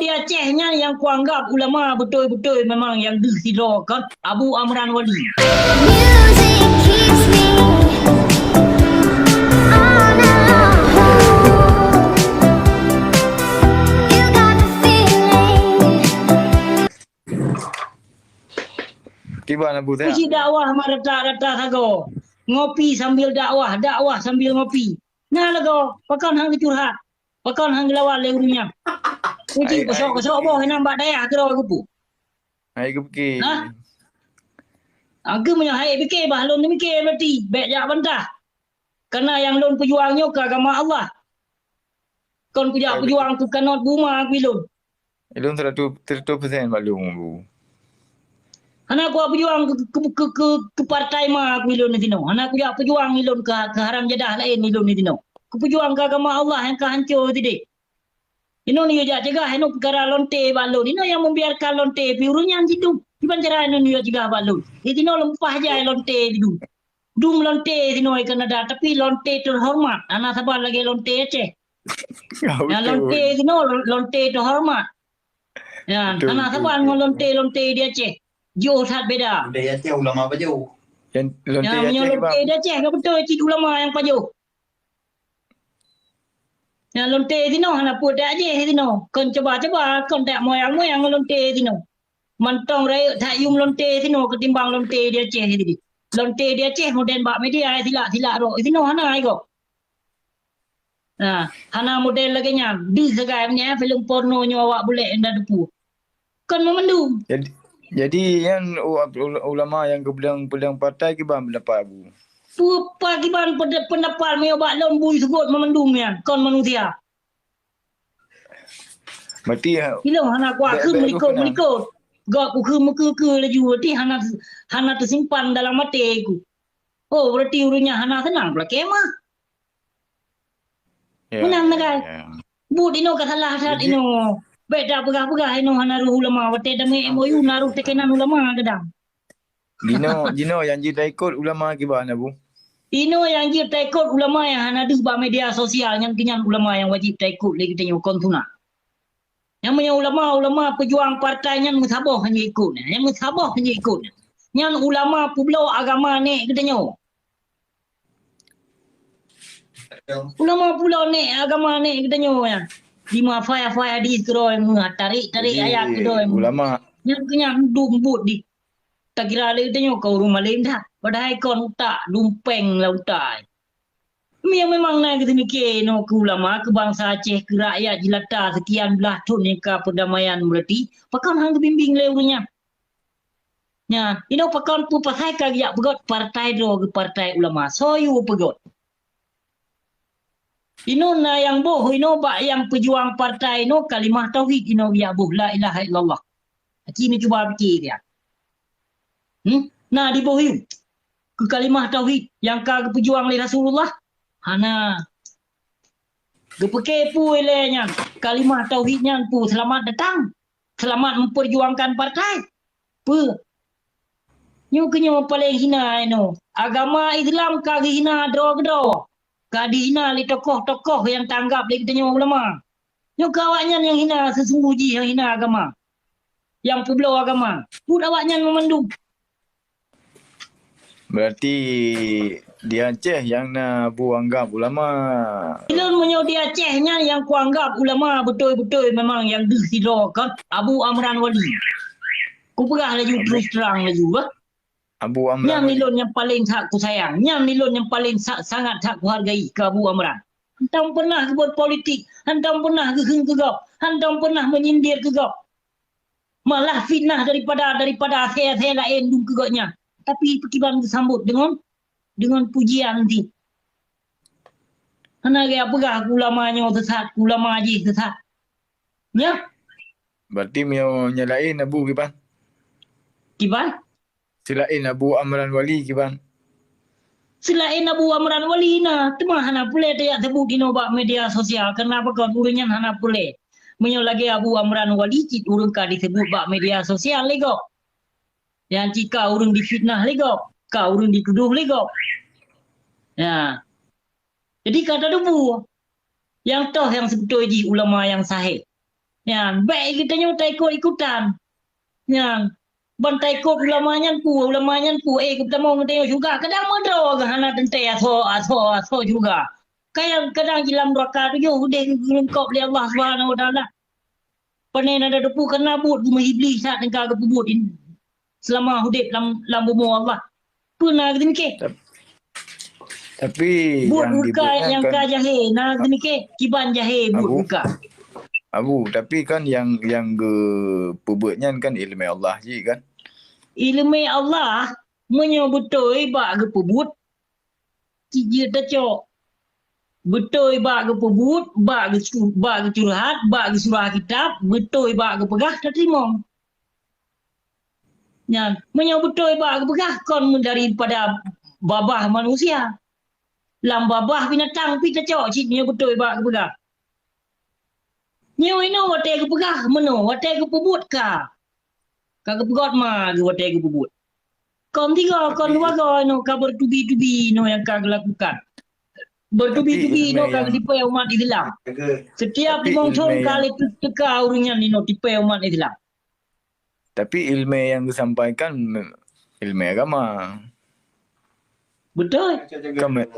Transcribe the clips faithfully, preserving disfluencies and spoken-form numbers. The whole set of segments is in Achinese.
Di Aceh nyan nyang kuanggab ulama beutôi-beutôi memang nyang deuh sidroe kon Abu Amran Wali. Music keeps me on a roll. You got the feeling. Kiban Abu Tayah. Puji dakwah mak rata-rata sagoe. Ngopi sambil dakwah, dakwah sambil ngopi. Nah lagoe, pakon hang geucurhat. Pakon hang geulawan lé ureuëng nyan? Puji kosok-kosok boh inong bak dayah keudroe geupeu. Hai geupike. Hah? Aku meunyoe hai pike bah lôn mike berarti bék jak bantah. Karena nyang lôn peujuang nyoe keu agama Allah. Kon kujak peujuang keu kanot buma aku ilôn. Ilôn seratus, seratus persen bak lôn, Bu. Hana kuat peujuang keu, keu, keu, keu, keu partai ma aku ilôn di sinoe. Hana kujak peujuang ilôn keu, keu haram jadah laén ilôn di sinoe. Kupeujuang keu agama Allah nyang ka hanco sideh. Inoe neuyue jak cegah inoe peukara lonte bak lôn. Inoe nyang membiarkan lonte pi ureuëng nyan jidum. Kiban cara inoe neuyue cegah bak lôn. Di sinoe leumpah jai lonte jidum. Dum lonte sinoe keu nada, tapi lonte terhormat. Hana saban lagée lonte Aceh. Ya, betul. Lonte sinoe, lonte terhormat. Ya, hana saban ngon lonte-lonte di Aceh. Jauh that beda. Lonte di Aceh ulama pajoh. Lonte di Aceh ka beutôi cit ulama nyang pajoh. Ya, lonte sinoe hana peue tajih sinoe. Kon cuba-cuba, kon tak moyang-moyang lonte sinoe. Mantong rayeuk that yum lonte sinoe ketimbang lonte di Aceh tadi. Lonte di Aceh modern bak media, silak-silak rok. Sinoe hana ai gob. Nah, hana model lagée nyan. Di sagai nyan filem porno nyoe awak bulek indah depu. Kon meumendung. Jadi, jadi nyan u-, u-, ulama nyang geupeudong-peudong partai kiban pendapat Abu? Peue pa kiban pende-, pendapat meunyoe bak lôn bui sugot meumendung nyan, kon manusia. Berarti, ha, ilong hana kuakheun melikot-melikot. Gak kukheun meukeue-keue laju, berarti hana, hana teusimpan dalam até ku. Oh, berarti ureuëng nyan hana seunang pula kemah. Ya, menang ya, negai. Ya. Buet inoe ka salah that inoe. Bék tapeugah-peugah inoe hana roh ulama. Watée damé M O U na roh teukenan ulama kadang. Jinoe, jinoe nyang jeuet taikot ulama kiban, Abu? Inoe nyang jeuet taikot ulama nyang hana deuh bak media sosial, nyan keuh nyan ulama nyang wajéb taikot lé geutanyoe kon sunat. Nyang meunyoe ulama-ulama peujuang partai nyan meusaboh hana ikot nyan. Nyang meusaboh hana ikot nyan. Nyan ulama peubloe agama nèk geutanyoe. Ulama peubloe nèk agama nèk geutanyoe nyan. Di mafai-afai hadis keudroe meuh, tarék-tarék ayat keudroe meuh. Ulama. Nyan keuh nyan duek meubuet di. Takira lé geutanyoe ka ureuëng malém that. Padahai kon utak, dumpeng lam utak. Nyang memang na geuteumiké inoe keu ulama, keu bansa Aceh, keu rakyat jelata seukian blaih thon nyang ka peudamaian meureuti, pakon hana geubimbéng lé ureuëng nyan? Nyan, inoe pakon peue pasai ka geujak peugöt partai droe geuh partai ulama? Soe yue peugöt? Inoe na nyang boh, inoe bak nyang peujuang partai inoe kalimah tauhid inoe geujak boh, la ilaha illallah. Aci neucuba pike dia. Hmm? Na diboh yue keu kalimah tauhid nyang ka geupeujuang lé Rasulullah? Hana. Geupeuke peue ilée nyan? Kalimah tauhid nyan peue? Seulamat datang. Seulamat memperjuangkan partai. Peue? Nyoe keuh nyoe paleng hina inoe. Agama Islam ka geuhina droe keudroe. Ka dihina lé tokoh-tokoh nyang taanggab lé geutanyoe ulama. Nyoe keuh awaknyan nyang hina seusunggoh jih, nyang hina agama. Nyang peubloe agama. Buet awaknyan meumandum. Berarti di Aceh nyang na Abu anggab ulama. Ilôn meunyoe di Aceh nyan nyang kuanggab ulama beutôi-beutôi memang nyang deuh sidroe kon Abu Amran Wali. Kupeugah laju terus terang laju, bah. Abu Amran Wali. Nyan ilôn nyang paleng that kusayang. Nyan ilôn nyang paleng sa-, sangat that kuhargai keu Abu Amran. Hantom peunah geubuet politik, hantom peunah geukheun keu gob, hantom peunah menyindir keu gob. Malah fitnah daripada, daripada asée-asée laén dum keu gobnyan. Tapi peukiban geusambot deungon, deungon pujian cit. Hana gaya peugah keu ulama nyoe sesat, keu ulama jih sesat. Nyan. Berarti meunyoe nyang laén Abu kiban? Kiban? Seulaén Abu Amran Wali kiban? Seulaén Abu Amran Wali na, teuma hana peureulée tajak seubut inoe bak media sosial, kareuna pakon ureuëng nyan hana peureulée. Meunyoe lagée Abu Amran Wali cit ureuëng ka diseubut bak media sosial lé gob. Nyan cit ka ureuëng difitnah lé gob, ka ureuëng ditudoh lé gob. Ya. Jadi ka tatubu. Nyang toh nyang seubeutôi jih ulama nyang sahé. Nyan, bèk geutanyoe taikot-ikotan. Nyan, ban taikot ulama nyan peue, ulama nyan peue, eh, geutamong geutanyoe syeuruga. Kadang meudroe geuh hana teuntèe asoe, asoe, asoe syeuruga. Kadang, kadang jilam nuraka tujoh udeh geuleungkop lé Allah Subhanahu wa Taala. Pane na teupeue kana buet geuh Iblih that nyang ka geupeubuet in-, seulama udeb lam, lam bumoe Allah. Peue na geuteumiké? Tap-, tapi buet nyang buka dibuat nyan nyang kan ka jahé, na geuteumiké kiban jahé buet Abu, buka. Abu, tapi kan nyang, nyang geupeubuet nyan kan ileumèe Allah jih kan? Ileumèe Allah, meunyoe beutôi bak geupeubuet, cit jeuet tacok. Beutôi bak geupeubuet, bak geusu-, bak geucurhat, bak geusurah kitab, beutôi bak geupeugah tateurimong. Nyan, meunyoe beutôi bak geupeugah kon daripada babah manusia. Lam babah binatang pih tacok cit meunyoe beutôi bak geupeugah. Nyoe inoe watèe geupeugah, meunoe watèe geupeubuet ka. Ka geupeugot ma geuh watèe geupeubuet. Kon tiga, kon dua goe inoe ka bertubi-tubi inoe nyang ka geulakukan. Bertubi-tubi inoe ka geutipèe umat Islam. Setiap limong thon ka lé teuka ureueng nyan inoe tipèe umat Islam. Tapi ileumèe nyang geusampaikan ileumèe agama. Beutôi. Kan ma-,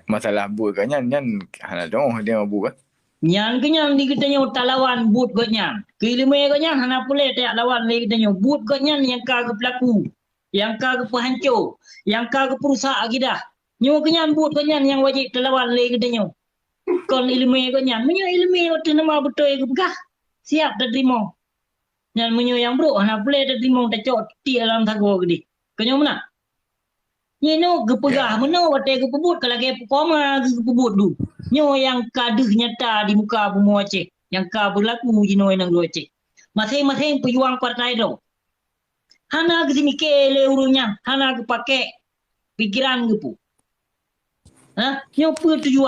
masalah buet gobnyan, nyan hana teuh deungoe buet kan? Nyan keuh nyan di geutanyoe talawan buet gobnyan. Keu ileumèe gobnyan hana peureulèe tajak lawan lé geutanyoe. Buet gobnyan nyang ka geupeulaku, nyang ka geupeuhanco, nyang ka geupeurusak akidah. Nyoe keuh nyan buet gobnyan nyang wajéb talawan lé geutanyoe. Kon ileumèe gobnyan. Meunyoe ileumèe watèe nama beutôi geupeugah, siap tateurimong. Nyan meunyoe nyang brok hana peureulèe tateurimong tacok tiek lam sagoe geudeh. Keu nyoe meunan. Nyoe inoe geupeugah meunoe watèe geupeubuet ka lagèe peukoma geupeubuet dum. Nyoe nyang ka deuh nyata di muka bumoe Aceh, nyang ka beulaku jinoe nanggroe Aceh. Maséng-maséng peujuang partai droe. Hana geuseumiké lé ureueng nyan, hana geupakèk pikeran geuh peue. Ha? Nyoe peue tujuan